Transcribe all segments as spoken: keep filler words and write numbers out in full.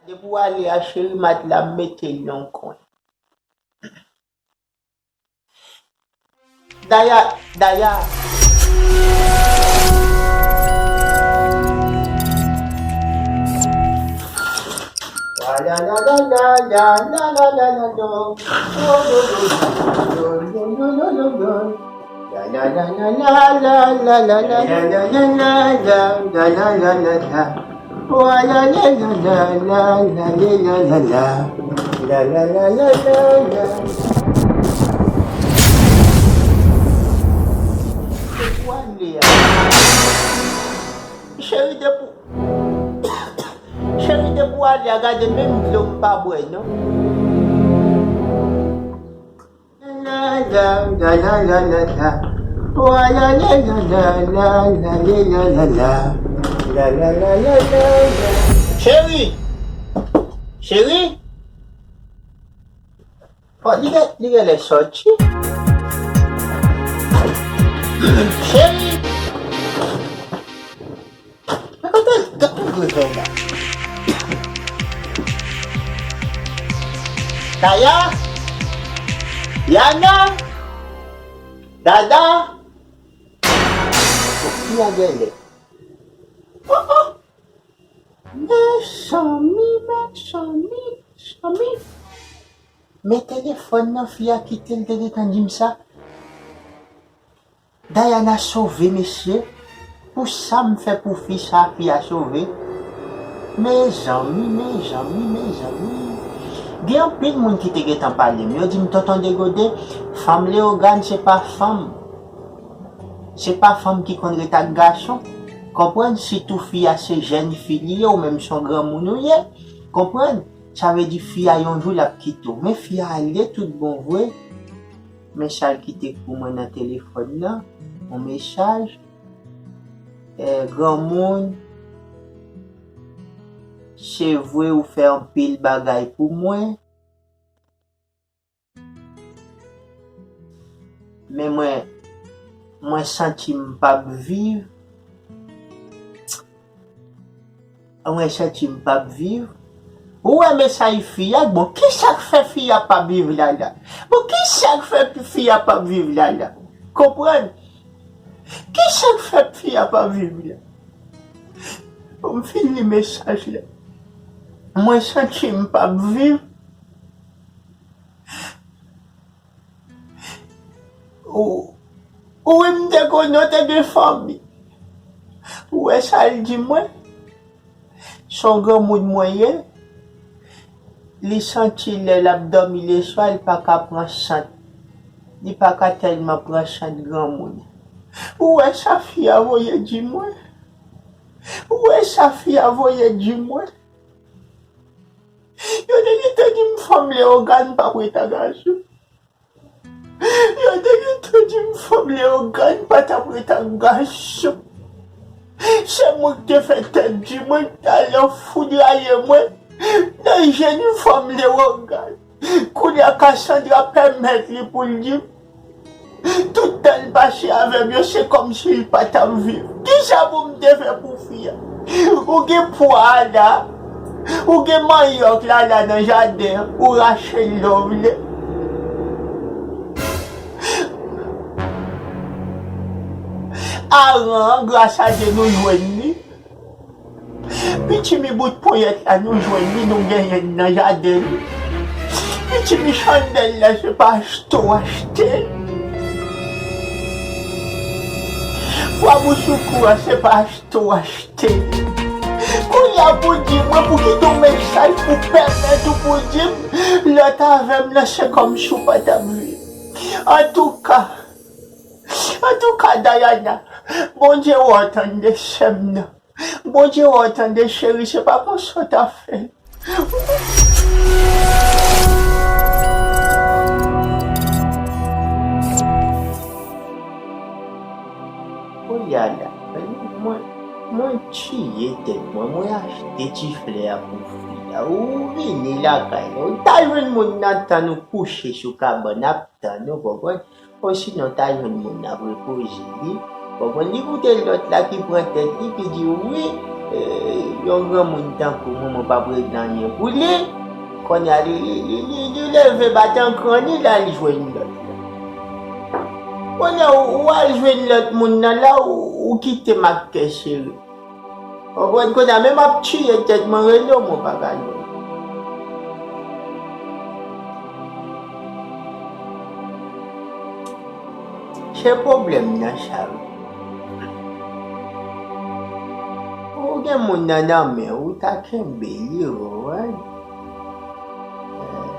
Depi w ale a, cheri, matla m mete l nan yon kwen. Daya, Daya. Cheri, depi, cheri, depi w ale a, gade, menm dlo m pa bwè, non. Cheri! Cheri! Oh, li gen, li genlè sòti. Cheri! Men kote, kote l dwe fè w la? Daya? Yana? Dada? Fi a genlè. Oh, oh! Mezanmi, mezanmi, mezanmi. Men telefòn nan, fi a kite l te gentan di m sa. Dayana sove, mesye. Pou sa m fè pou fi sa, fi a sove. Mezanmi, mezanmi, mezanmi. Gen anpil moun ki te gentan pale m. Yo di m, Tonton Degode, fanm Leyogàn se pa fanm. Se pa fanm ki konn ret ak gason. Konprann, sitou fi a se jèn fi li ye, ou menm se yon granmoun ou ye. Konprann? Sa vle di fi a yon jou l ap kite w. Men fi a ale tout bon vre. Men sa l kite pou mwen nan telefòn nan. Yon mesaj. Eh, granmoun, se vre ou fè anpil bagay pou mwen. Men mwen, mwen santi m p ap viv. Mwen santi m p ap viv. Ou wè mesaj fi a? Bon, kisa k fè fi a p ap viv la la? Bon, kisa k fè fi a p ap viv la la? Konprann? Kisa k fè fi a p ap viv la? Bon, m fin li mesaj la. Mwen santi m p ap viv. Ou, ou wè m te konnen w te gen fanmi. Ou wè sa l di mwen? Se yon granmoun mwen ye. Li santi lè l ap dòmi leswa, li pa ka pran sant. Li pa ka tèlman pran sant granmoun. Ou wè sa fi a voye di mwen? Ou wè sa fi a voye di mwen? Yo te gentan di m fanm Leyogàn pa preta gason. Yo te gentan di m fanm Leyogàn pa t ap ret ak gason. Se mwen ki te fè tèt di mwen, talè foudraye mwen nan jèn fanm Leyogàn. Kounye a Kasandra pèmèt li pou l di m, tout tan l pase avè m yo, se kòmsi l pa t ap viv. Kisa pou m te fè pou fi a? Ou gen pwa a la, ou gen manyòk la la nan jaden an, ou rache l lè w vle. Aran an, gras a Dye, nou jwenn li. Pitimi bout ponyèt la, nou jwenn li, nou genyen l nan jaden li. Pitimi chandèl la, se pa achte w achte l. Bwa bouchoukou a, se pa achte w achte l. Kounye a pou di mwen, pou kite yon mesaj, pou pèmèt ou pou di m, lè w t avè m nan, se kòmsi w pa t ap viv. Antouka, antouka, Dayana, Bondye wè w tande sè m nan. Bondye wè w tande cheri, se pa konsa w ta fè. Kounye a la, mwen, mwen tiye tèt mwen, mwen achte ti flè a pou fi a. Ou vini lakay la, ou ta jwenn moun nan tann ou kouche sou kabann ap tann ou, konprann? Osinon, ta jwenn moun ap repoze li. Konprann? Li koute lòt la ki pran tèt li, ki di, wi, E, yon granmoun tankou mwen, mwen p ap regle anyen pou li. Kounye a, li, li, li, li, li leve bat an kran, li l al jwenn lòt la. Kounye a, ou, ou al jwenn lòt moun nan la, ou, ou kite m ak kè cheri. Konprann, kounye a, menm ap tiye tèt mwen, rele w, mwen pa ka jwenn. Se pwoblèm nan sa wi. Ou gen moun nan nan men, ou ta kenbe li, wi.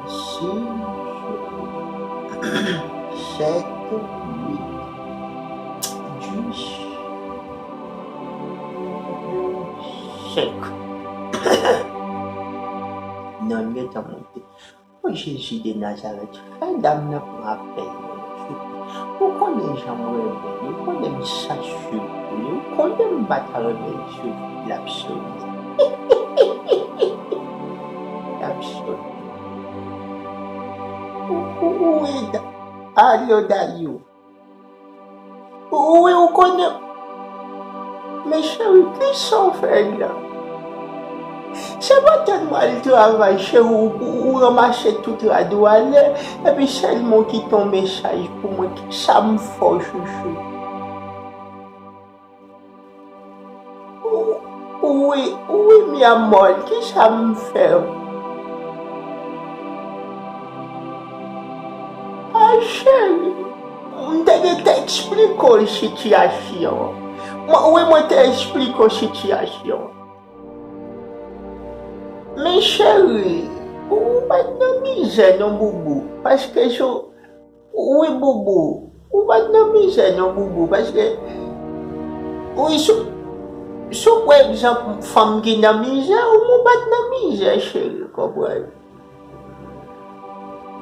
Sis, sèt, uit, dis, senk. Non, li gentan monte. O Jezi de Nazarèt, fè dam nan pran apèl mwen, souple. Ou konnen jan m renmen li, ou konnen m sa swiv pou li, ou konnen m pa ta renmen l swiv, l ap sone. L ap sone. Ou, ou, ou, wi, da-, alo, Dayou. Wi, ou konnen. Men cheri, kisa w fè la? Se pa tann m al travay, cheri, ou, ou, ou ranmase tout rad ou ale, epi sèlman w kite yon mesaj pou mwen. Kisa m fè w, chouchou? Wi, wi, mi amor, kisa m fè w? A cheri, m te gentan eksplike w sitiyasyon an. Mwen, wi, mwen te eksplike w sitiyasyon an. Men cheri, ou pa t nan mizè non, boubou, paske sou Wi, boubou. Ou pa t nan mizè non, boubou, paske, wi, si w, si w pran egzanp fanm ki nan mizè, ou, ou pa t nan mizè, cheri, konprann.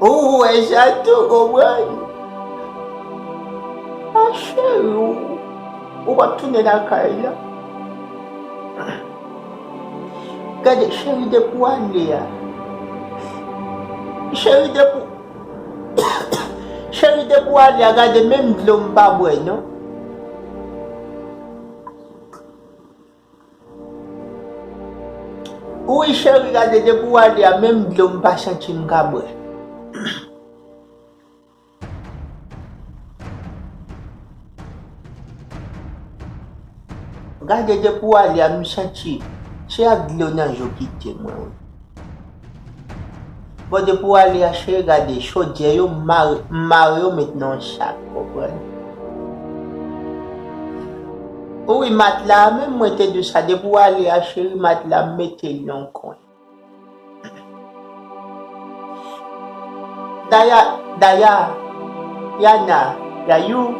Ou wè sa tou, konprann. A, cheri, ou, ou p ap tounen lakay la. Gade, cheri, depi w ale a. Cheri, depi Cheri, depi w ale a, gade, menm dlo m pa bwè, non. Wi, cheri, gade, depi w ale a, menm dlo m pa santi m ka bwè. Gade, depi w ale a, m santi se ak dlo nan je w kite mwen, wi. Bon, depi w ale a, cheri, gade, chodyè yo, m mare, m mare yo, met nan yon sak, konprann? Wi, matla a menm, mwen te di w sa, depi w ale a, cheri, matla, m mete l nan yon kwen. Daya, Daya, Yana, Dayou.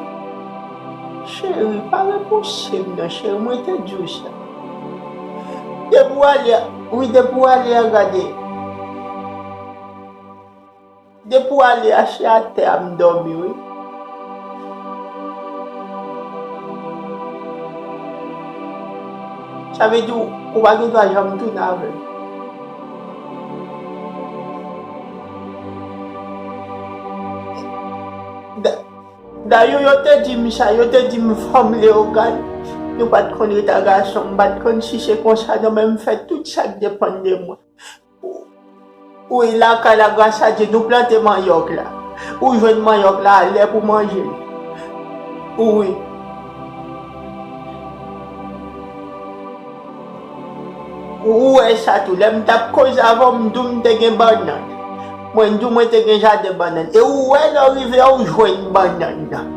Cheri, pa repouse m non, cheri, mwen te di w sa. Depi w ale a, wi, depi w ale a, gade. Depi w ale a, se atè a m dòmi, wi. Sa vle di ou, ou pa gen dwa janm tounen avè m. Da-, dayou, yo te di m sa, yo te di m fanm Leyogàn, nou pa t konn ret a gason, m pa t konn si se konsa non, men m fè tout sa k depann de mwen. Wi, lakay la, gras a Dye, nou plante manyòk la. Ou jwenn manyòk la, lè pou manje l. Wi. Ou wè sa tou, lè m t ap koze avè w, m di w m te gen bannann. Mwen di w mwen te gen jaden bannann. E ou wè lè w rive a, ou jwenn bannann nan.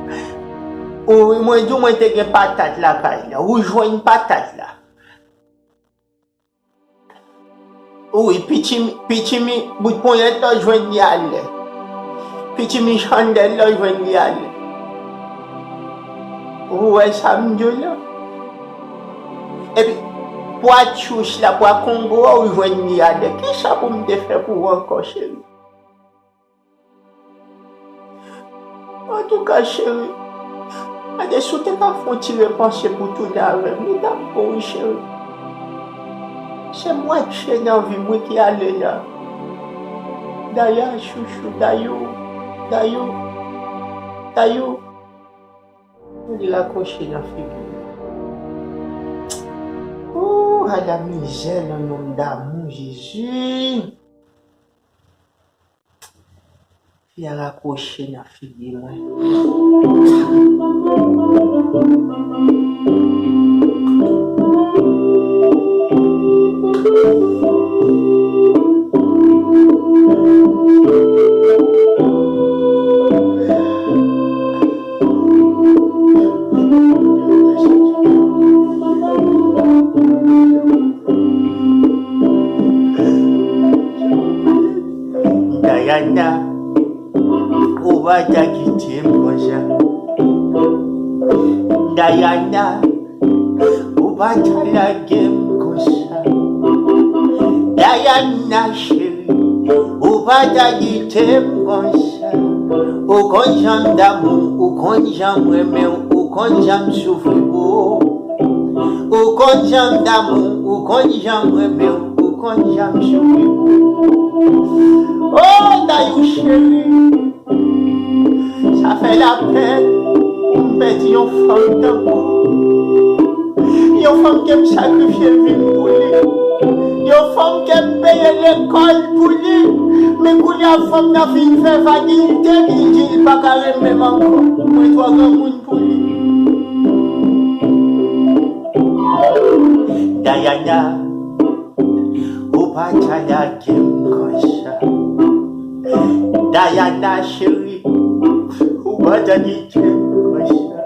Wi, mwen di w mwen te gen patat lakay la. Ou jwenn patat la. Wi, pitimi, pitimi, bout ponyèt la, w jwenn li alè. Pitimi chandèl la, w jwenn li alè. Ou wè sa m di w la? Epi, pwa tchouch la, pwa kongo a, w jwenn li alè. Kisa pou m te fè pou ou ankò, cheri? Antouka, cheri, gade, si w te ka fè yon ti repanse pou tounen avè m, li t ap bon, wi, cheri. Se mwatye nan vi m, wi, ki ale la. Daya, chouchou, dayou, dayou, dayou. Li rakwoche nan figi m. Ala mizè nan nonm damou, Jezi. Fi a rakwoche nan figi mwen. Diana, ou pa ta kite m konsa. Diana, ou pa ta lage m konsa. Diana cheri, ou pa ta kite m konsa. Ou konn jan m damou, ou konn jan m renmen w, ou konn jan m soufri pou ou. Ou konn jan m damou, ou konn jan m renmen w, ou konn jan m soufri pou ou. Oh, Dayou cheri, sa fè lapèn pou m pèdi yon fanm tankou w. Yon fanm ke m sakrifye vi m pou li. Yon fanm ke m peye lekòl pou li. Men kounye a fanm nan fin fè vag, li te di l pa ka renmen m ankò. Mwen twò granmoun pou li. Diana, ou pa ta lage m konsa. Diana cheri, ou pa ta kite m konsa.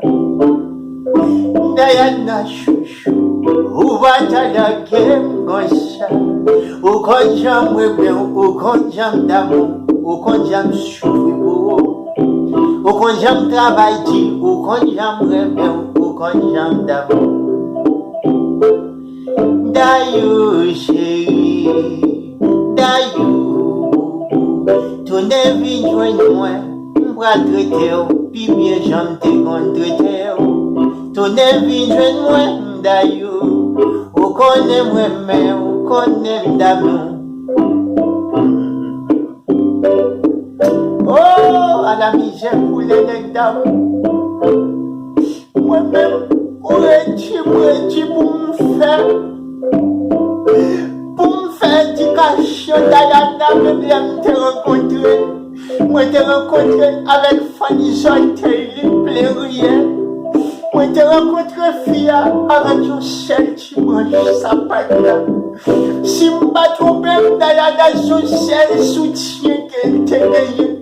Diana chouchou, ou pa ta lage m konsa. Ou konn jan m renmen w, ou konn jan m damou w, ou konn jan m soufri pou ou. Ou konn jan m travay di, ou konn jan m renmen w, ou konn jan m damou w. Dayou cheri, Dayou, tounen vin jwenn mwen, m pral trete w pi byen jan m te konn trete w. Tounen vin jwenn mwen, Dayou, ou konnen m renmen w, ou konnen m damou w. Oh, ala mizè pou lè nèg damou. Mwen menm, ou redi, m redi pou m fè, pou m fè edikasyon Diana, menm lè m te rankontre, mwen te rankontre l avèk fann zòtèy li plen riyèl. Mwen te rankontre fi a avèk yon sèl ti manch sapat la. Si m pa twonpe m, Diana, se yon sèl soutyen ke l te genyen.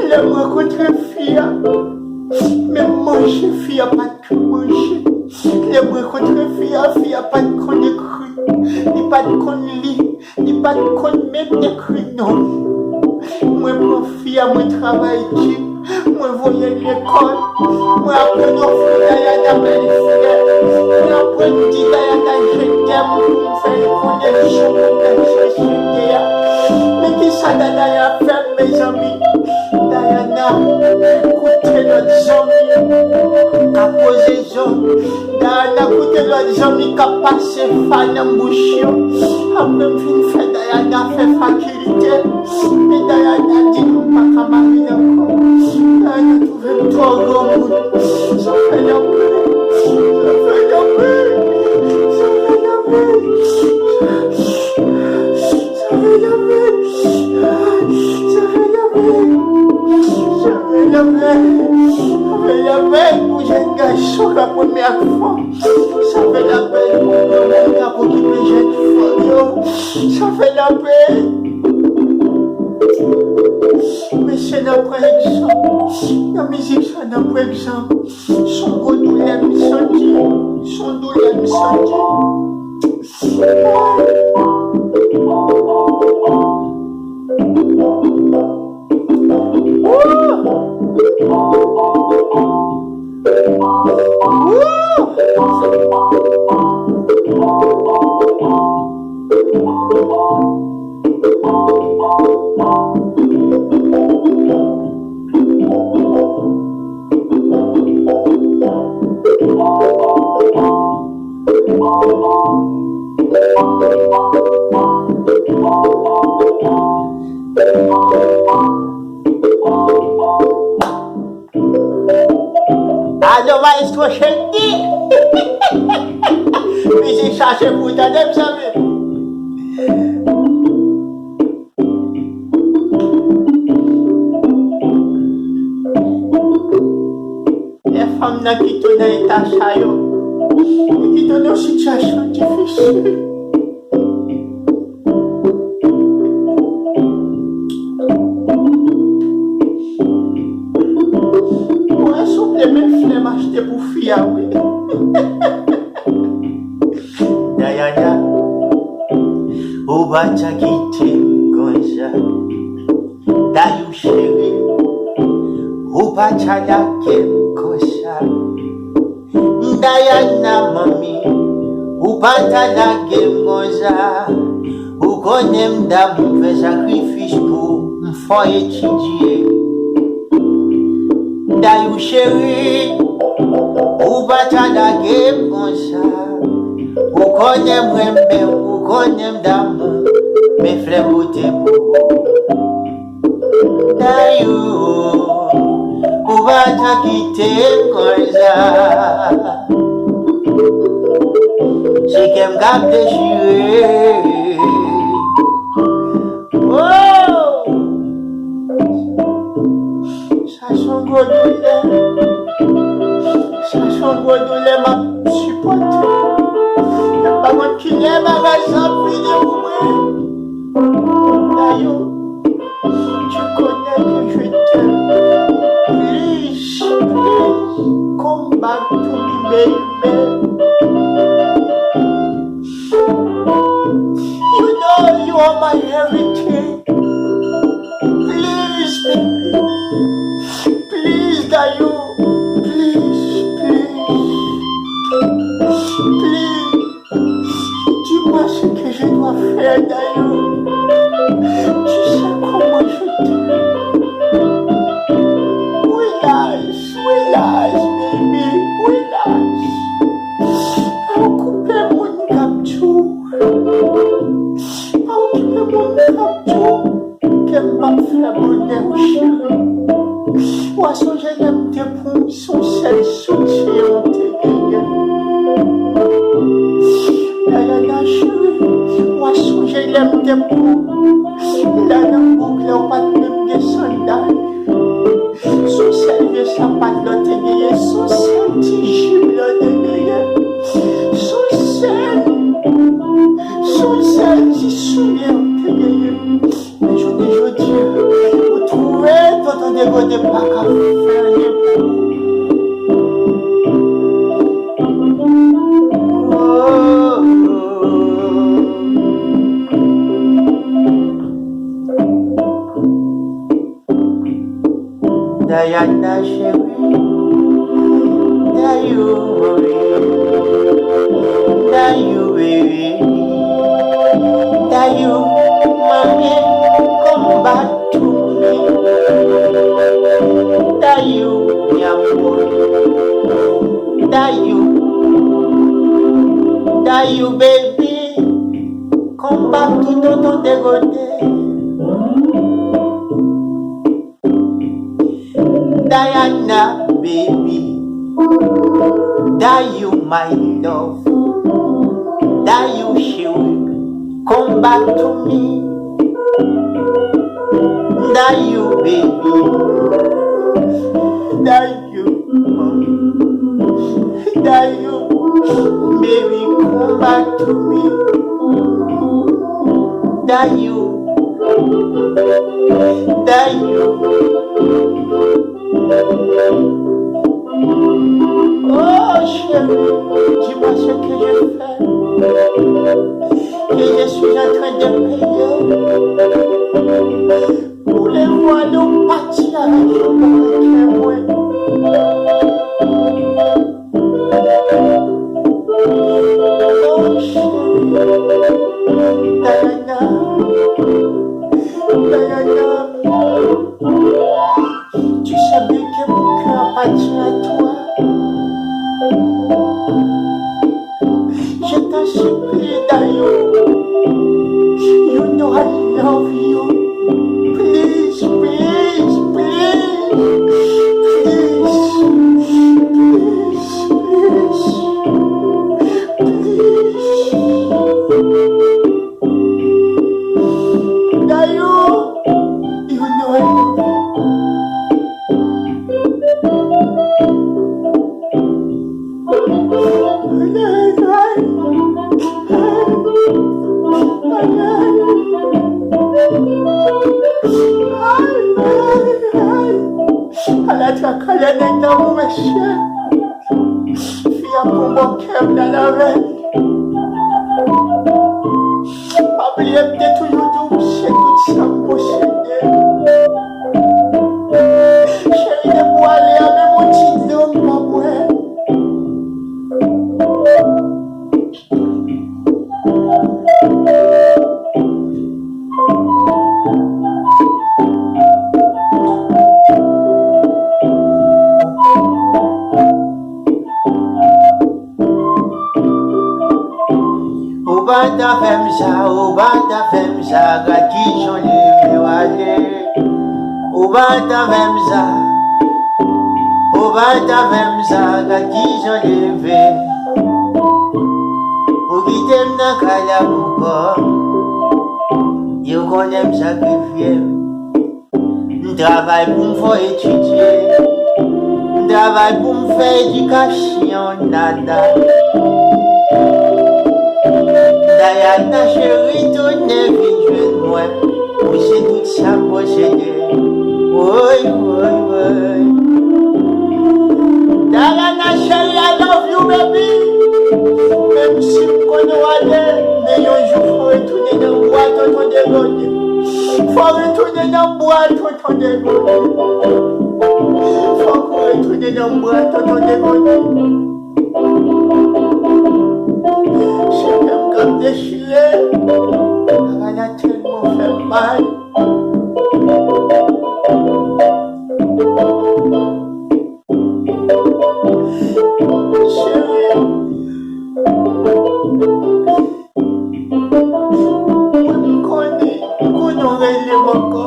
Lè m rankontre fi a, menm manje fi a pa t ka manje. Lè m rankontre fi a, fi a pa t konn ekri, li pa t konn li, li pa t konn menm ekri non. Mwen pran fi a, mwen travay di, mwen voye l lekòl, mwen aprann ofri Diana bèl flè, mwen aprann di Diana je t'aime pou m fè l konnen jan pou l al chèche tè a. Men kisa Diana fè m, mezanmi? Diana koute lòt zanmi k ap poze zo. Diana koute lòt zanmi k ap pase fa nan bouch yo. Apre m fin fè Diana fè fakilte. Men Diana di m pa ka mari l ankò. Diana twouve m twò granmoun. Sa fè lapèn. Sa fè lapèn. Sa fè lapèn. Sa fè lapèn. Sa fè lapèn. Sa fè lapèn. Sa fè lapèn pou jèn gason k ap renmen ak fanm. Sa fè lapèn pou granmoun k ap okipe jèn fanm yo. Sa fè lapèn. Mesye, n ap pran egzanp. Nan mizik sa, n ap pran egzanp. Se yon gwo doulè m santi. Se yon doulè m santi. Alo, maestro Shelby! Mizik sa Mache pou w tande, mezanmi. Lè fanm nan kite w nan eta sa yo, li kite w nan yon sitiyasyon difisil. Mwen souple, men flè m achte pou fi a, wi. Dayana, ou pa t a kite m konsa. Dayou cheri, ou pa t a lage m konsa. Dayana manmi, ou pa t a lage m konsa. Ou konnen m damou, m fè sakrifis pou ou, m fè w etidye. Dayou cheri, ou pa t a lage m konsa. Ou konnen m renmen w, ou konnen m damou, men flè m pote pou ou. Dayou, ou pa t a kite m konsa. Se kè m k ap dechire. Oh! Sa se yon gwo doulè. Sa se yon gwo doulè m ap sipòte. M pa konn kilè bagay sa ap fini pou mwen. Dayou, tu connais que je t'aime. Please, please, come back to me, baby. You know you are my everything. Please, baby. Please, Dayou. Please, please. Please. Dis-moi ce que je dois faire, Dayou. Tu sais comment je t'aime. Relax, relax, baby, relax. Pa okipe moun k ap di w. Pa okipe moun k ap di w. Kè m p ap fè bonè w, cheri. W a sonje lè m te pran w, se yon sèl soutyen ou te genyen. Dayana cheri, w a sonje lè m te pran w, la nan bouk la ou pa t menm gen sandal. Se yon sèl vye sapat la w te genyen, se yon sèl ti jip la w te genyen, se yon sèl, se yon sèl ti soulye w te genyen. Men jounen jodi a, ou twouve tonton Degote pa ka fè anyen pou ou. Oh, oh, oh. Dayana cheri, Dayou, Dayou bebe, Dayou manmi, come back to me. Dayou, mi amor, Dayou, Dayou baby, come back to tonton Degote. Dayana baby, Dayou my love, Dayou cheri, come back to me. Dayou baby, Dayou, Dayou baby, come back to me. Dayou, Dayou. Oh chérie, dis-moi ce que je fais. Que je suis en train de payer. Voulez-vous aller partir avec moi? Oh chérie, Dayana, Dayana. Tu sais bien que mon cœur appartient à toi. Je t'en supplie, Dayou. You know I love you. Please, please, please. Please, please, please. Please. Lè nèg nan move, mesye, fi a pran bò kè m nan avè l. Pa bliye m te toujou di w se tout sa m posede. Cheri, depi w ale a, menm yon ti dlo m pa bwè. Ou pa ta fè m sa, ou pa ta fè m sa, gad kijan w leve w ale. Ou pa ta fè m sa, ou pa ta fè m sa, gad kijan w leve. Ou kite m nan kay la pou kò m. Yo konnen m sakrifye m. M travay pou m fè w etidye. M travay pou m fè edikasyon, Nana. Dayana cheri, tounen vin jwenn mwen. Ou se tout sa m posede. Woy, woy, woy. Dayana cheri, I love you, baby. Menm si m konnen w ale, men yon jou fò w retounen nan bwa tonton Degode. Fò w retounen nan bwa tonton Degode. Fò w retounen nan bwa tonton Degode. Chè kè m k ap dechire. Bagay la tèlman fè m mal. Cheri, mwen m konnen, m konnen w rele m ankò.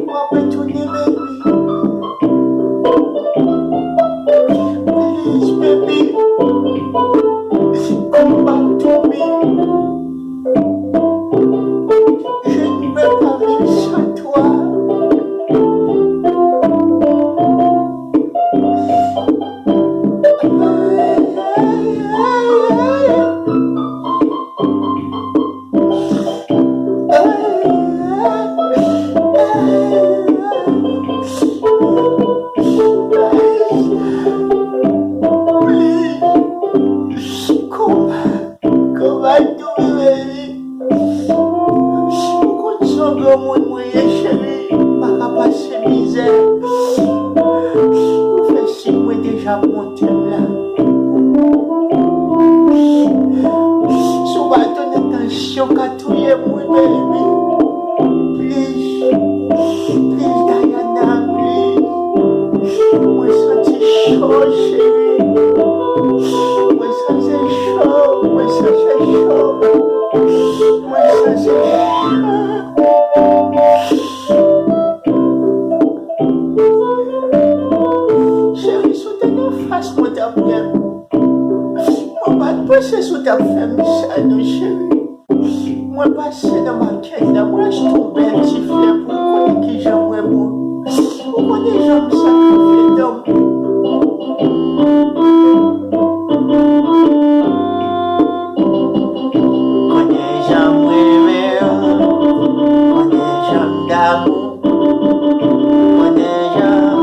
W ap retounen, baby. Please, baby. Come back to me. Je ne peux pas vivre sans toi. Please, come back. Kòman w tou, baby? Ou konn se yon granmoun mwen ye, cheri. M pa ka pase mizè. Ou fè siy mwen deja ap monte m la. Si w pa tounen, tansyon ka touye m, wi, baby. Please. Please, Dayana, please. Mwen santi cho, cheri. Mwen santi cho, mwen santi cho. Mwen santi cho. Cheri, si w te gen fas mwen t ap wè m. Mwen pa t panse si w t ap fè m sa non, cheri. Mwen pase nan makèt la, mwen achte yon bèl ti flè pou w konnen kijan mwen bon. Ou konnen jan m sakrifye tan m. Konnen jan m renmen w, konnen jan m damou, konnen jan m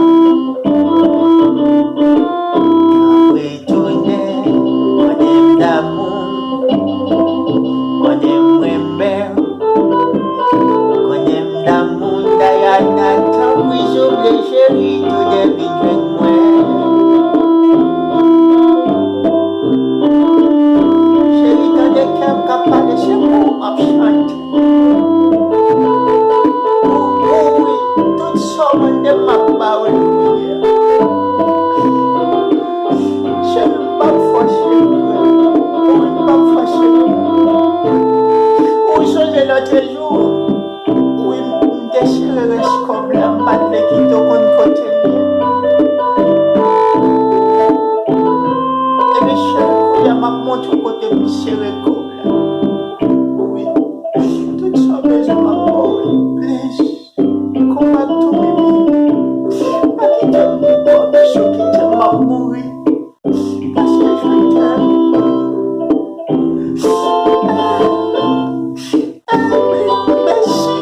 ap retounen, konnen m damou, konnen m renmen w. Konnen m damou, Dayana, tanpri souple cheri, tounen vin jwenn mwen. Cheri, tande kè m k ap pale, se pou ou m ap chante. Ou, ou, wi, tout sa w mande m, m ap ba ou l kounye a. Cheri, m p ap fòse w. Wi, m p ap fòse w. Ou sonje lòt jou? Wi, m, m te sere rès kòb la, m pa t vle kite w konn kote l ye. Epi cheri, kounye a m ap montre w kote m sere kòb la. Wi, tout sa w bezwen m ap ba w. Please, come back to me, baby. Pa kite m mouri, si w kite m, m ap mouri. Paske je t'aime. Mèsi.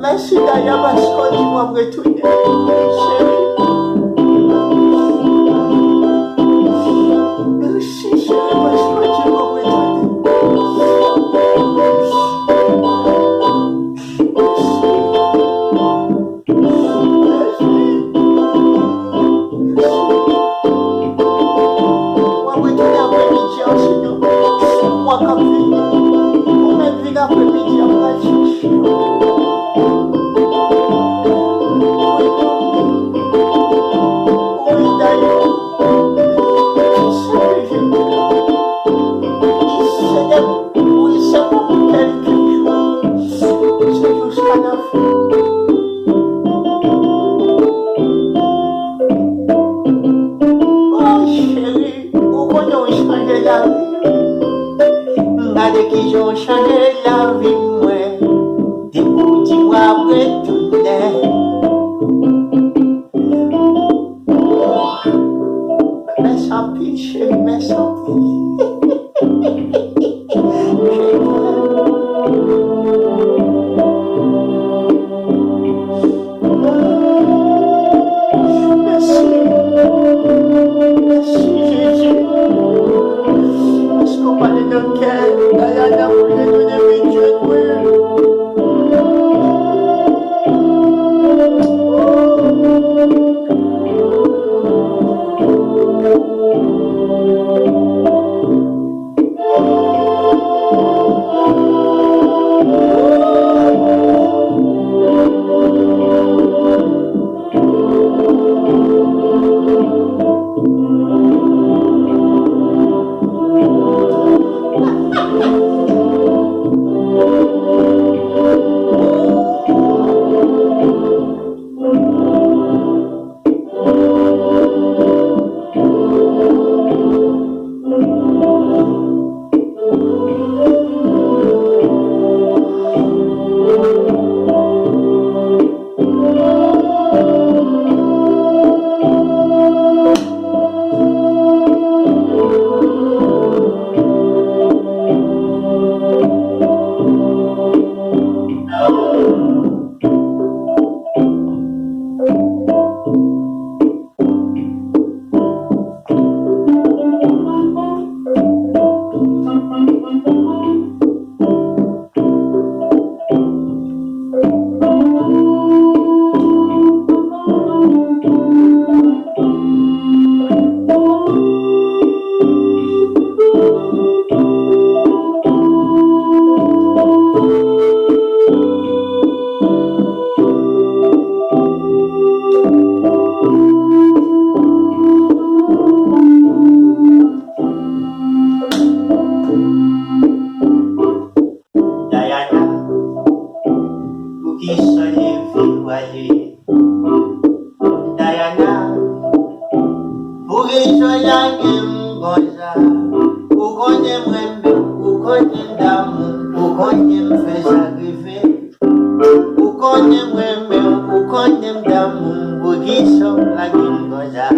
Mèsi, Daya, paske w di m w ap retounen. Gade kijan w chanje lavi mwen. Depi w di m w ap retounen. Mèsi anpil, cheri, mèsi anpil. Mèsi. Mèsi, Jezi. Paske w pale nan kè Dayana pou l retounen vin jwenn mwen. Dayana, poukisa w leve w ale? Dayana, poukisa w lage m konsa? Ou konnen m renmen w, ou konnen m damou w, ou konnen m fè sakrifis. Ou konnen m renmen w, ou konnen m damou w, poukisa w lage m konsa?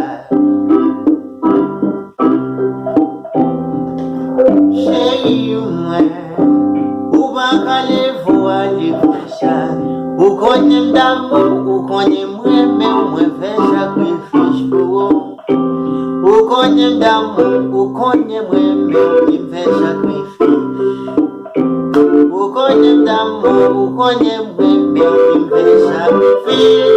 Cheri mwen, ou pa ka leve w ale konsa. Ou konnen m damou w, ou konnen m renmen w, mwen fè sakrifis pou ou. Ou konnen m damou w, ou konnen m renmen w, m fè sakrifis. Ou konnen m damou w, ou konnen m renmen w, m fè sakrifis.